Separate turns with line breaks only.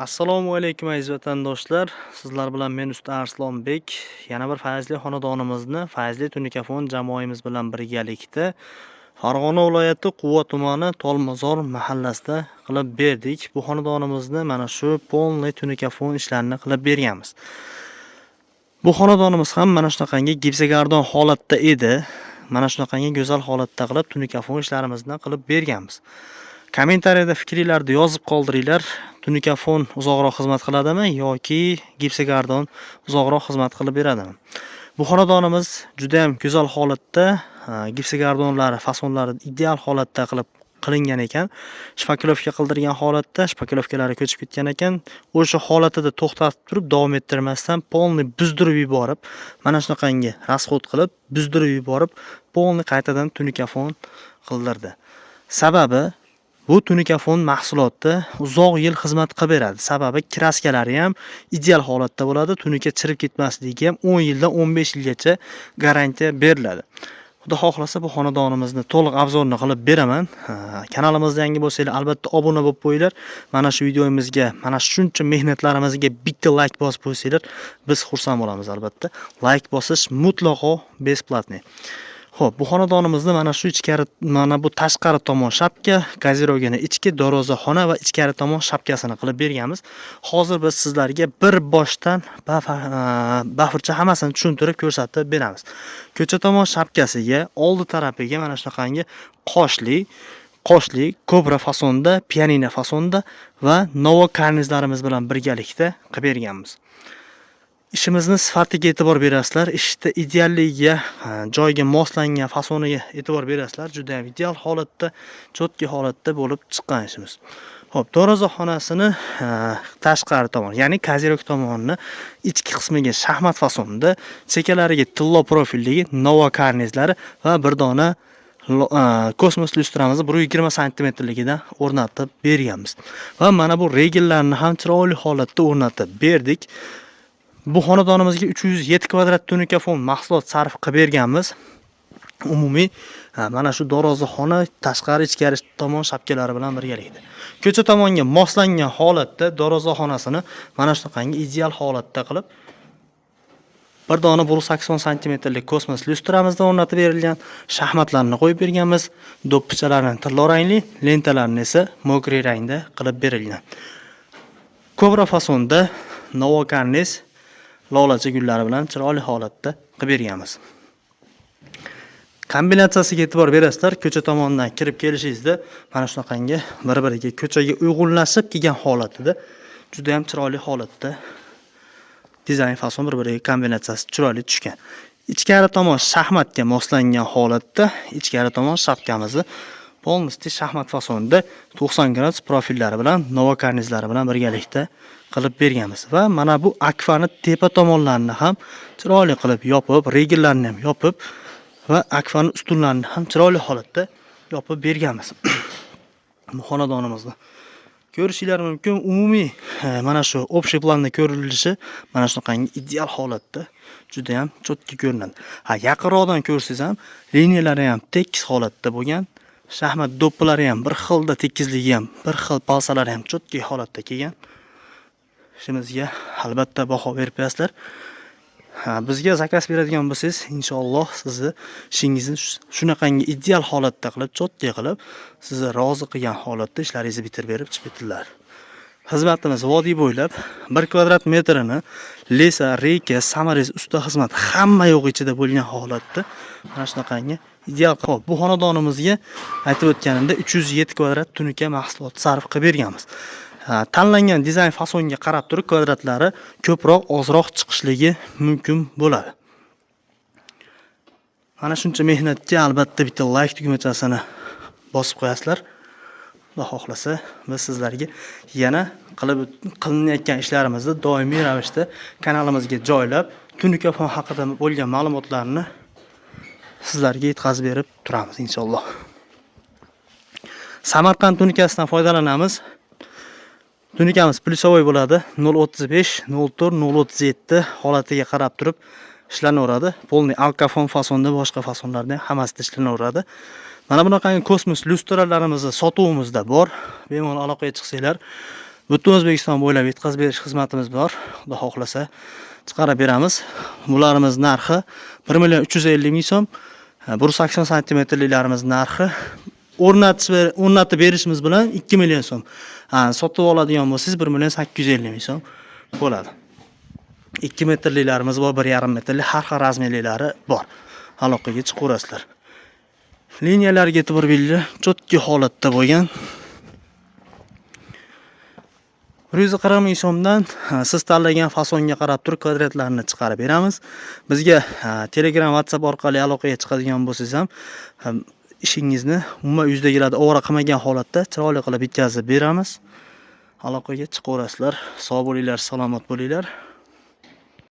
Assalomu alaykum, aziz vatandoshlar. Sizlar bilan men, usta Arslonbek. Yana bir fayzli xonadonimizni Fayzli Tunikafon jamoamiz bilan birgalikda Farg'ona viloyati, Quva tumani, Tolmozor mahallasida qilib berdik. Bu xonadonimizni mana shu полный tunikafon ishlarini qilib berganmiz. Bu xonadonimiz ham mana shunaqangi gipsokardon holatda edi. Mana shunaqangi go'zal holatda qilib tunikafon ishlarimizni qilib berganmiz. Kommentariyada fikringlarni yozib qoldiringlar. Tunikafon uzoqroq xizmat qiladimi yoki gipsokardon uzoqroq xizmat qilib beradimi? Bu xonadonimiz juda ham go'zal holatda, gipsokardonlari, fasonlari ideal holatda qilib qilingan ekan. Шпаклёвка qildirgan holatda, шпаклёвка lari ko'chib ketgan ekan. O'sha holatida to'xtatib turib, davom ettirmasdan полный buzdirib yuborib, mana shunaqangi расход qilib, buzdirib yuborib, полный qaytadan tunikafon qildirdi. Sababi, bu tunikafon mahsuloti uzoq yil xizmat qilib beradi. Sababi, краска lari ham ideal holatda bo'ladi, tunika chirib ketmasligi ham 10 yildan 15 yilgacha garantiya beriladi. Xudo xohlasa, bu xonadonimizni to'liq обзор ni qilib beraman. Kanalimizda yangi bo'lsanglar, albatta obuna bo'lib qo'yinglar. Mana shu videomizga, mana shuncha mehnatlarimizga bitta layk bosib qo'ysanglar, biz xursand bo'lamiz albatta. Layk bosish mutlaqo бесплатный. Xo'p, bu xonadonimizni mana shu ichkari, mana bu tashqari tomon shapka, козырёк ini ichki darvozaxona va ichkari tomon shapkasini qilib berganmiz. Hozir biz sizlarga bir boshdan bafurja hammasini tushuntirib ko'rsatib beramiz. Ko'cha tomon shapkasiga oldi tarafiga mana shunaqangi qoshli kobra fasonda, pianino fasonda va novo karnizlarimiz bilan birgalikda qilib berganmiz. Ishimizni sifatiga e'tibor berasizlar, ishni idealligiga, joyiga moslangan fasoniga e'tibor berasizlar. Juda ham ideal holatda, чёткий holatda bo'lib chiqqan ishimiz. Xo'p, darvozaxonasini tashqari tomon, ya'ni козырёк tomonini ichki qismiga shaxmat fasonida, chekkalariga tillo profilligi novo karnizlari va bir dona kosmos lyustramizni 120 santimetrligidan o'rnatib berganmiz. Va mana bu regellarni ham chiroyli holatda o'rnatib berdik. Bu xonadonimizga 307 kvadrat tunikafon mahsulot sarf qilib berganmiz. Umumiy mana shu darvozaxona tashqari, ichkari tomon shapkalari bilan birgalikda. Ko'cha tomonga moslangan holatda darvozaxonasini mana shunaqangi ideal holatda qilib, bir dona 180 santimetrlik kosmos lyustramizdan o'rnatib berilgan, shaxmatlarni qo'yib berganmiz. Do'ppichalarni tillo rangli, lentalarni esa мокрый rangda qilib berilgan. Kobra fasonda novo karniz lolacha gullari bilan chiroyli holatda qilib berganmiz. Kombinatsiyasiga e'tibor berasizlar, ko'cha tomondan kirib kelishingizda mana shunaqangi bir-biriga, ko'chaga uyg'unlashib kelgan holatida, juda ham chiroyli holatda dizayn, fason bir-biriga kombinatsiyasi chiroyli tushgan. Ichkari tomon shaxmatga moslangan holatda ichkari tomon shapkamizni полностью shaxmat fasonida 90 gradus profillari bilan, novo karnizlari bilan birgalikda qilib berganmiz. Va mana bu akfani tepa tomonlarini ham chiroyli qilib yopib, regellarni ham yopib va akfani ustunlarini ham chiroyli holatda yopib berganmiz. Bu xonadonimizni ko'rishinglar mumkin. Umumiy mana shu общий planda ko'rilishi mana shunaqangi ideal holatda, juda ham чёткий ko'rinadi. Ha, yaqinroqdan ko'rsangiz ham liniyalari ham tekis holatda bo'lgan. Shaxmat do'ppilari ham bir xilda, tekizligi ham bir xil, полоса lari ham чёткий holatda kelgan. Ishimizga albatta baho berib qo'yasizlar. Ha, bizga заказ beradigan bo'lsangiz, inshaalloh sizni ishingizni shunaqangi ideal holatda qilib, чёткий qilib, sizni rozi qilgan holatda ishlaringizni bitirib berib chiqib ketiladi. Xizmatimiz vodiy bo'ylab, 1 kvadrat metrini леса, рейка, саморез, usta xizmati hamma yo'q ichida bo'lgan holatda mana shunaqangi ideal. Xo'p, bu xonadonimizga aytib o'tganimda 307 kvadrat tunuka mahsulot sarf qilib berganmiz. Ha, tanlangan dizayn fasonga qarab turib kvadratlari ko'proq, ozroq chiqishligi mumkin bo'ladi. Mana shuncha mehnatga albatta bitta layk tugmachasini bosib qo'yasizlar. Xudo xohlasa, biz sizlarga yana qilib qilinayotgan ishlarimizni doimiy ravishda kanalimizga joylab, tunikafon haqida bo'lgan ma'lumotlarni sizlarga yetkazib berib turamiz inshaalloh. Samarqand tunikasidan foydalanamiz. Tunikamiz плюсовой bo'ladi. 0.35, 0.4, 0.37 holatiga qarab turib ishlanaveradi. Полный alkafon fasonda, boshqa fasonlarda ham hammasida ishlanaveradi. Mana bunaqangi kosmos lyustralarimizni sotuvimizda bor. Bemalol aloqaga chiqsanglar. Butun O'zbekiston bo'ylab yetkazib berish xizmatimiz bor. Xudo xohlasa chiqarib beramiz. Bularimiz narxi 1 million 350 ming so'm. 180 santimetrliklarimiz narxi o'rnatib berishimiz bilan 2 million so'm. Ha, sotib oladigan bo'lsangiz 1 million 850 ming so'm bo'ladi. 2 metrliklarimiz bor, 1,5 metrli har xil razmerlilari bor. Aloqaga chiqaverasizlar. Liniyalarga e'tibor beringlar, чёткий holatda bo'lgan. 140 ming so'mdan siz tanlagan fasonga qarab turib kvadratlarni chiqarib beramiz. Bizga Telegram, WhatsApp orqali aloqaga chiqadigan bo'lsangiz ham ishingizni umuman uydagilarni ovora qilmagan holatda chiroyli qilib yetkazib beramiz. Aloqaga chiqaverasizlar. Sog' bo'linglar, salomat bo'linglar.